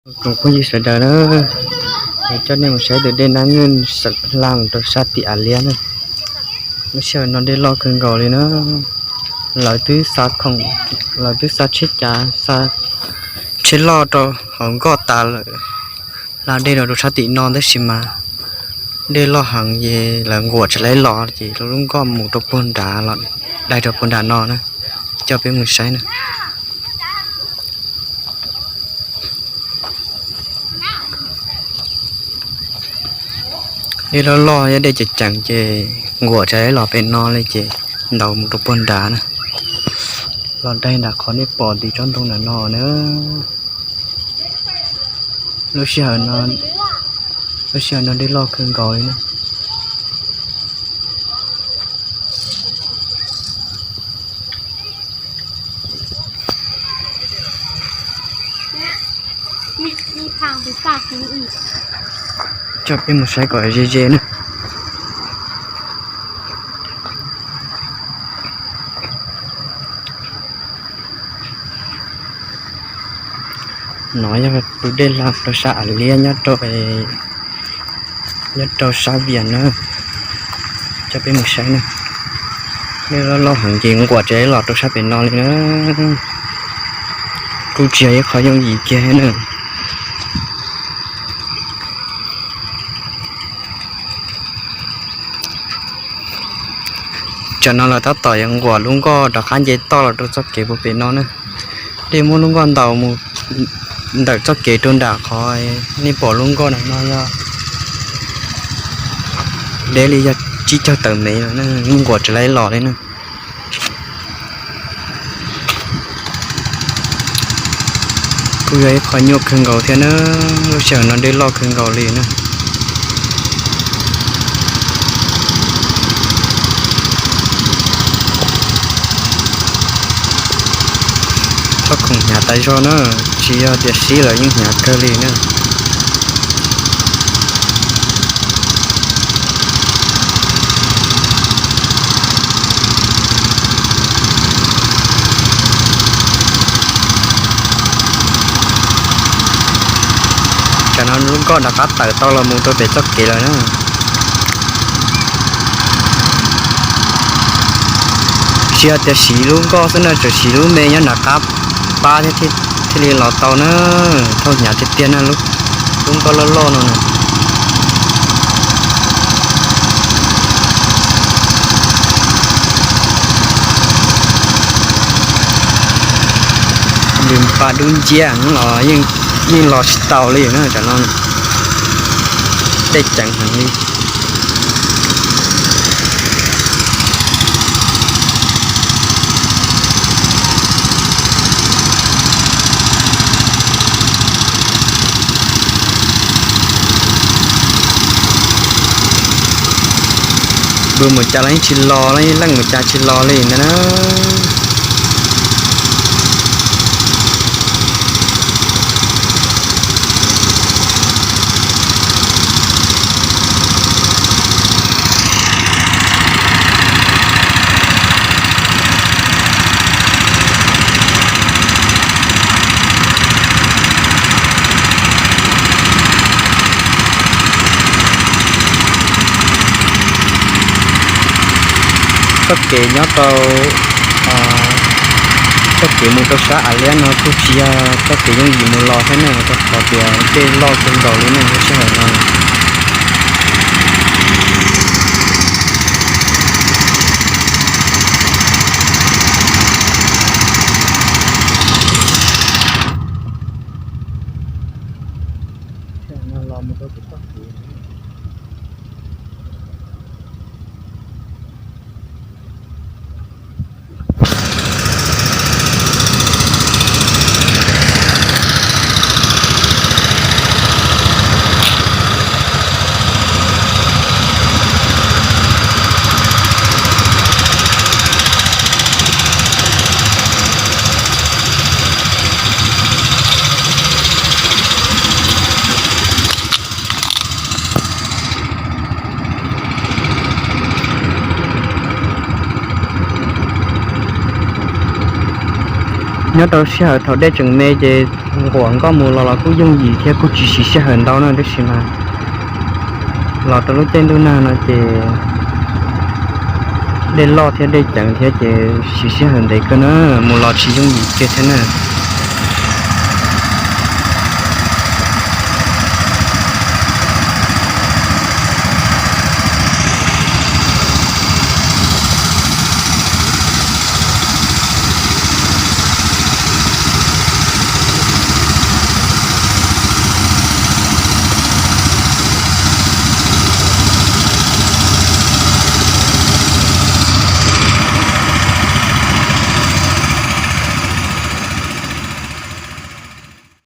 Tsoom phooj ywg sawv daws na, coj nej mus saib tus dej Nab Nwj xeem Hla mus rau sab tim Av Liab na. Lub sij hawm no dej loj kawg nkaus li na. Lawv twb xa khoom, lawv twb xa tsheb cav, xa tsheb loj rau hauv nkoj tas lawm, hla dej rau rau sab tim no tab sis mas dej loj heev ces lawv nquam tsis laib los ces lub nkoj mus rau puag nrad los dai rau puag nram no na. Coj peb mus saib na. Dej loj loj, dej ceev ceev ces nquam tsis laib los pem no li ces ntaus mus rau puag nrad na. Los dai nram qhov nej pom ntawm tsob ntoo nram no na. Lub sij hawm no, lub sij hawm no dej loj kawg nkaus li na. Coj peb mus saib kom ze ze na. No yog tus dej hla rau sab Av Liab nyob rau, nyob rau sab Vias na. Coj peb mus saib na. Dej loj loj heev ces nquam tsis laib los rau sab pem no li na. Kuj tsis yog ib qho yooj yim kiag na. Tsam no lawv tab tom yuav nquam lub nkoj rov qab nce toj los rau txoj kev puag pem no na. Dej muab lub nkoj ntaus mus ntawm txoj kev rau nram qhov nej pom lub nkoj no yog deb li yog tsib caug tawm mev lawm na, nquam tsis laib los li na. Kuj yog ib qho nyuaj kawg nkaus thiab na, lub sij hawm no dej loj kawg nkaus li na. Txhob khoom hnyav tas zog na, tsis yog tias sib lawm yeej hnyav kawg li na. Tsam no lub nkoj rov qab tawm tau los mus rau pem txoj kev lawm na. Tsis yog tias siv lub nkoj xwb na, tseem siv lub me nyob nram qab pab thiaj li los tau na. Thauj hnyav tiag tiag na, lub nkoj loj loj no na. Lwm npas dub nciab los yeej los tsis tau li na, tam no dej ceev heev li. Npus mus cas los yeej tsis los, leej mus cas tsis los li ntag na. Txoj kev nyob rau, txoj kev mus rau sab Av Liab no kuj tsis yog txoj kev yooj yim mus los thiab na, rau qhov tias dej loj kawg nkaus li na lub sij hawm no. Nyob rau sij hawm thaum dej tseem me ces Nquam nkoj mus los los kuj yooj yim thiab kuj tsis siv sij hawm ntau na, tab sis mas los rau lub caij ntuj nag no ces dej loj thiab dej ceev thiab ces siv sij hawm ntev kawg na, mus los tsis yooj yim kiag thiab na.